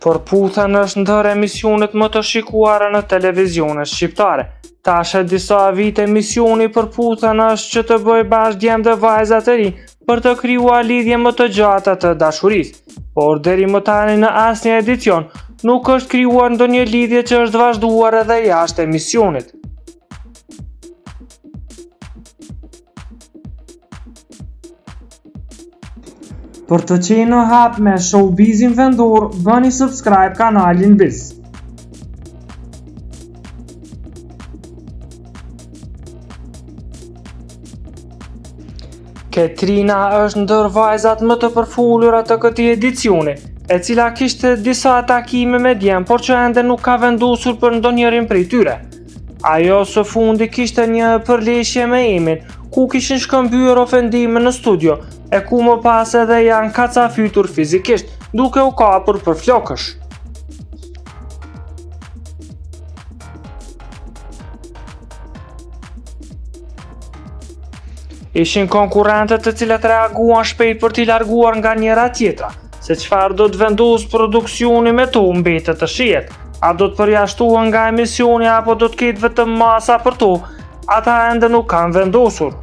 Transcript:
Përputhen është ndër emisionet më të shikuara në televizionet shqiptare. Tash e disa vite misioni i Përputhen është që të bëjë bashkë djem dhe vajza të rinj për të krijuar lidhje më të gjata të dashurisë. Por deri më tani në asnjë edicion nuk është krijuar ndonjë lidhje që është vazhduar edhe jashtë emisionit. Për të qenë në hap me showbizin vendor, bëni subscribe kanalin Biz. Ketrina është ndër vajzat më të përfolura të këtij edicioni, e cila kishte disa takime me djem, por që ende nuk ka vendosur për ndonjërin prej tyre. Ajo së fundi kishte një përleshje me Emin, ku kishin shkëmbyer ofendime në studio, e ku më pas edhe janë kacafytur fizikisht, duke u kapur për flokësh. Ishin konkurrentët të cilët reaguan shpejt për t'i larguar nga njëra tjetra, se çfarë do të vendosë produksioni me to mbetet të shihet. A do të përjashtohen nga emisioni apo do të ketë vetëm masa për to, ata ende nuk kanë vendosur.